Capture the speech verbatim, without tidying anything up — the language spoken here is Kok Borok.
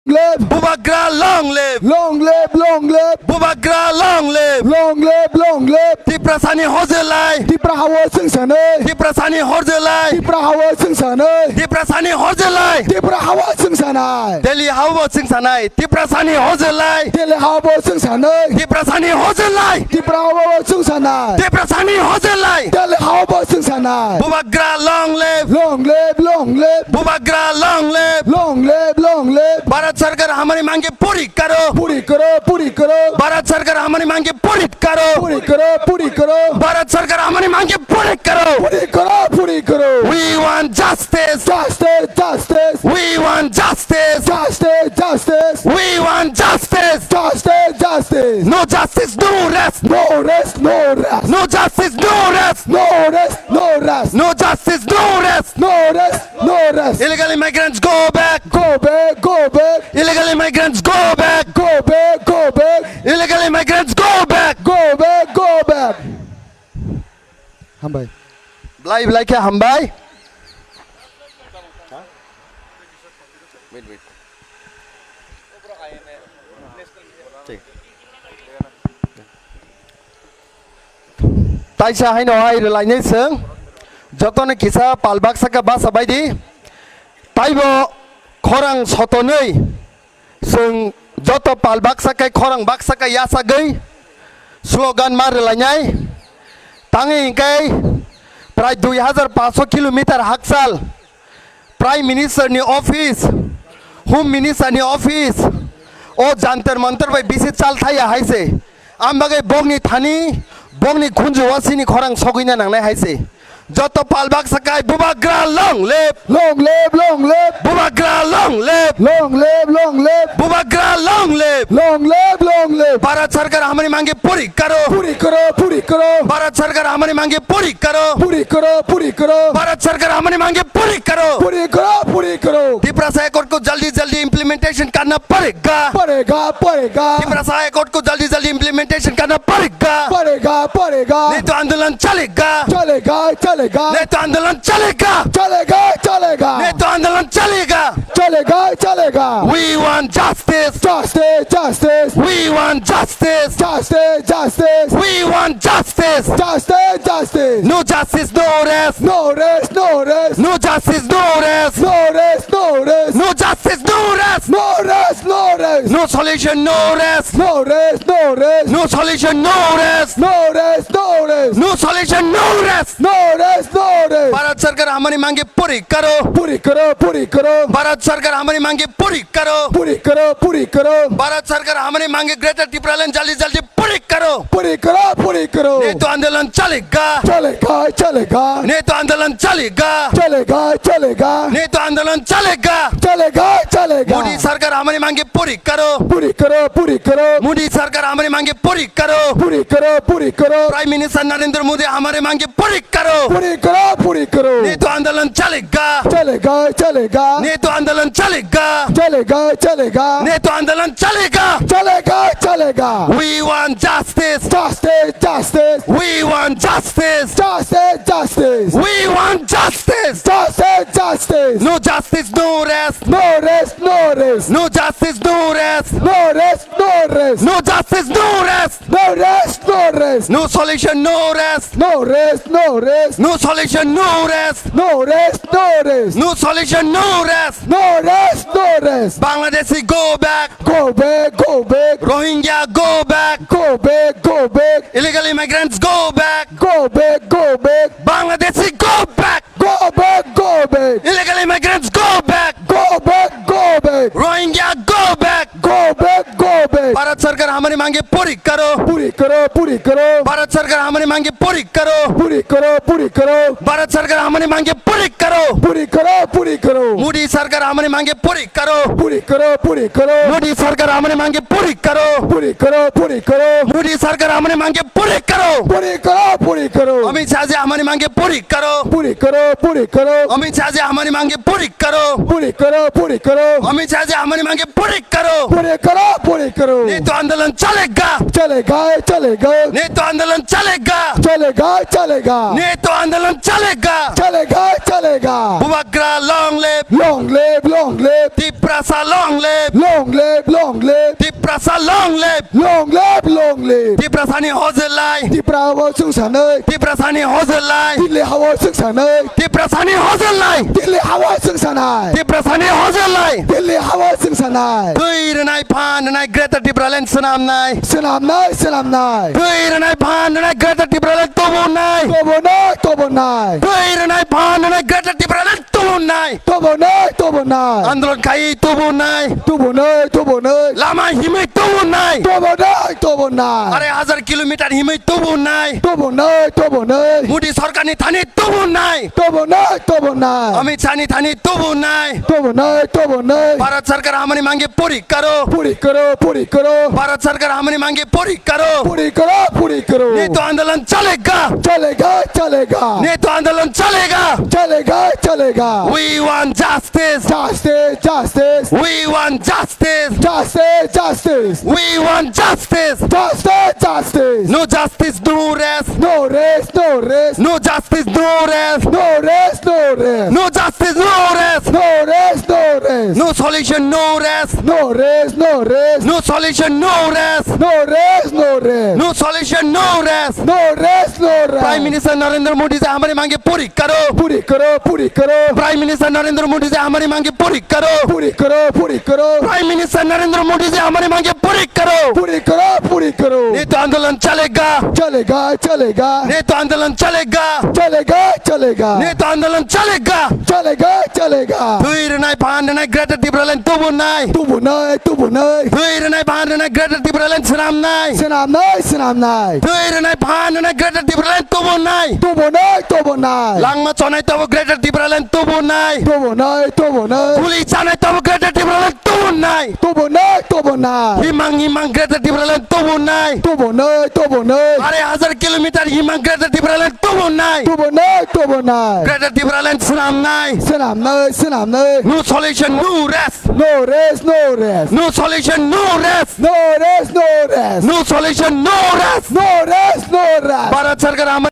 live. Bubagra long live. Long live, long live. Bubagra long live. Long live, long live. Tiprasani hojlai. Tipra hao chwng sanai. Tiprasani hojlai. Tipra hao chwng sanai. Tiprasani hojlai. Tipra hao chwng sanai. Delhi hao chwng sanai. Tiprasani hojlai. Delhi hao chwng sanai. Tiprasani hojlai. Tipra hao chwng sanai. Tiprasani hojlai. Delhi hao chwng sanai. Bubagra long live. Long live, long live. Bubagra long live. Long live, long live. Bharat Sarkar hamari mange puri karo. Puri karo, puri karo. Bharat Sarkar hamari mange puri karo. Puri karo, puri karo. Bharat Sarkar hamari mange puri karo. Puri karo, puri karo. We want justice. Justice, justice. We want justice. Justice, justice. We want justice. Justice, justice. No justice, no rest. No rest, no rest. No justice, no rest. No rest, no rest. No justice, no rest. No rest, no rest. Illegal immigrants, go back. Go back, go back. Illegal immigrants, go back. Go back, go back. Illegal immigrants, go back. Go back, go back. Hambai. Blai blai khe hambai. Wait, wait. Taisa haino hai rwlainai chwng, jotono kisa pal baksa khe basa baidi, taibo khorang sotonwi chwng joto pal baksa khe khorang baksa khe yachagwi slogan ma rwlainai. Tangwi hinkhe prai dui hajar paanso kilometer hakchal Prime Minister ni office, Home Minister ni office, o Jantar Mantar bai bisi chal thaya hai se. Ang bagwi bokni thani, bokni khunju o sini khorang sogwina nangnai hai se. Joto pal baksa kai Bubagra long live! Long live, long live! Bubagra long live! Long live, long live! Bubagra long live! Long live, long live! Bharat Sarkar hamari mange puri karo! Puri karo, puri karo! Bharat Sarkar hamari mange puri karo! Puri karo, puri karo! Bharat Sarkar hamari mange puri karo! Puri karo, puri karo! Tiprasa Accord ko jaldi jaldi implementation karna padega! Padega, padega! Tiprasa Accord ko jaldi jaldi implementation karna padega! Padega, padega! Nahi to andolan chalega! Chalega, chalega! Nahi to andolan chalega! Chalega, chalega! Nahi to andolan chalega! Chalega, chalega! We want justice! Justice, justice! We want justice! Justice, justice! We want justice! Justice, justice! No justice, no rest! No rest, no rest! No justice, no rest! No rest, no rest! No justice, no rest! No rest, no rest! No solution, no rest! No rest, no rest! No solution, no rest! No rest, no rest! No solution, no rest! No rest, no rest! Bharat Sarkar hamari mange puri karo! Puri karo, puri karo! Bharat Sarkar hamari mange puri karo! Puri karo, puri karo! Bharat Sarkar hamari mange Greater Tipraland jaldi jaldi puri karo! Puri karo, puri karo! Nahi to andolan chalega! Chalega, chalega! Nahi to andolan chalega! Chalega, chalega! Nahi to andolan chalega! Chalega, chalega! Modi Sarkar hamari mange puri karo! Puri karo, puri karo! Modi Sarkar hamari mange puri karo! Puri karo, puri karo! Prime Minister Narendra Modi hamari mange puri karo! Puri karo, puri karo! Nahi to andolan chalega! Chalega, chalega! Nahi to andolan chalega! Chalega, chalega! Nahi to andolan chalega! Chalega, chalega! We want justice! Justice, justice! We want justice! Justice, justice! We want justice! Justice, justice! No justice, no rest! No rest, no rest! No justice, no rest! No rest, no rest! No justice, no rest! No rest, no rest! No solution, no rest! No rest, no rest! No solution, no rest! No rest, no rest! No solution, no rest! No rest, no rest! Bangladeshi, go back! Go back, go back! Rohingya, go back! Go back, go back! Illegal immigrants, go back! Go back, go back! Bangladeshi, go back! Go back, go back! Illegal immigrants, go back! Go back, go back! Rohingya, go back! Go back, go back! Bharat Sarkar hamari mange puri karo! Puri karo, puri karo! Bharat Sarkar hamari mange puri karo! Puri karo, puri karo! Bharat Sarkar hamari mange puri karo! Puri karo, puri karo! Modi Sarkar hamari mange puri karo! Puri karo, puri karo! Modi Sarkar hamari mange puri karo! Puri karo, puri karo! Modi Sarkar hamari mange puri karo! Puri karo, puri karo! Amit Shah ji hamari mange puri karo! Puri karo, puri karo! Amit Shah ji hamari mange puri karo! Puri karo, puri karo! Amit Shah ji hamari mange puri karo! Puri karo, puri karo! Nahi to आंदोलन चलेगा। चलेगा, चलेगा। नेतृत्व आंदोलन चलेगा। चलेगा, चलेगा। नेतृत्व आंदोलन चलेगा। चलेगा, चलेगा। Bubagra long live। Long live, long live। Tiprasa long live। Long live, long live। Tiprasa long live। Long live, long live. Tiprasani hojlai। Tipra hao chwngsanai। Tiprasani hojlai। Delhi hao chwngsanai। Tiprasani hojlai. Delhi hao chwngsanai. Tiprasani hojlai. Delhi hao chwngsanai. Twi rwnai phan rwnai Greater Tipraland swnamnai. Swnamnai, swnamnai. Twi rwnai phan rwnai Greater Tipraland tubunai. Tubunai, tubunai. Twi rwnai phan rwnai Greater Tipraland tubunai. Tubunai, tubunai. Andolon khai tubunai. Tubunai, tubunai. Lama himwi tubunai. Tubunai, tubunai. Arai hajar kilometer himwi tubunai. Tubunai, tubunai. Modi sarkarni thani tubunai. Tubunai, tubunai. Amit Shahni thani tubunai. Tubunai, tubunai. Bharat sarkar hamani mangge pori karo. Pori karo, pori karo. Bharat sarkar hamani mangge pori karo. Pori karo, pori karo. Netu andolan chalega. Chalega, chalega. Netu andolan chalega. Chalega, chalega. We want justice. Justice, justice. We want justice. Justice, justice. We want justice. Justice, justice. No justice, no rest. No rest, no rest. No justice, no rest. No rest, no rest. No justice, no rest. No rest, no rest. No solution, no rest. No rest, no rest. No solution, no rest. No rest, no rest. No solution, no rest. No rest, no rest. Prime Minister Narendra Modi ji hamari mange pori karo. Pori karo, pori karo. Prime Minister Narendra Modi ji hamari mange pori karo. Pori karo, pori karo. Prime Minister Narendra Modi ji hamari mange pori karo. Pori karo, pori karo. Netu andolan chalega. Chalega, chalega. Netu andolan chalega. Chalega, chalega. Netu andolan chalega. Chalega, chalega. Twi rwnai phan rwnai Greater Tipraland tubunai. Tubunai, tubunai. Twi rwnai phan rwnai Greater Tipraland swnamnai. Swnamnai, swnamnai. Twi rwnai phan rwnai Greater Tipraland tubunai. Tubunai, tubunai. Langma chonai tobo Greater Tipraland tubunai. Tubunai, tubunai. Guli chanai tobo Greater Tipraland tubunai. Tubunai, tubunai. Himang himang Greater Tipraland tubunai. Tubunai, tubunai. Arai hajar kilometer himang Greater Tipraland tubunai. Tubunai, tubunai. Greater Tipraland swnamnai. Swnamnai, swnamnai. No solution, no rest. No rest, no rest. No solution, no rest. No rest, no rest. No solution, no rest. No rest, no rest. Bharat sarkar hamari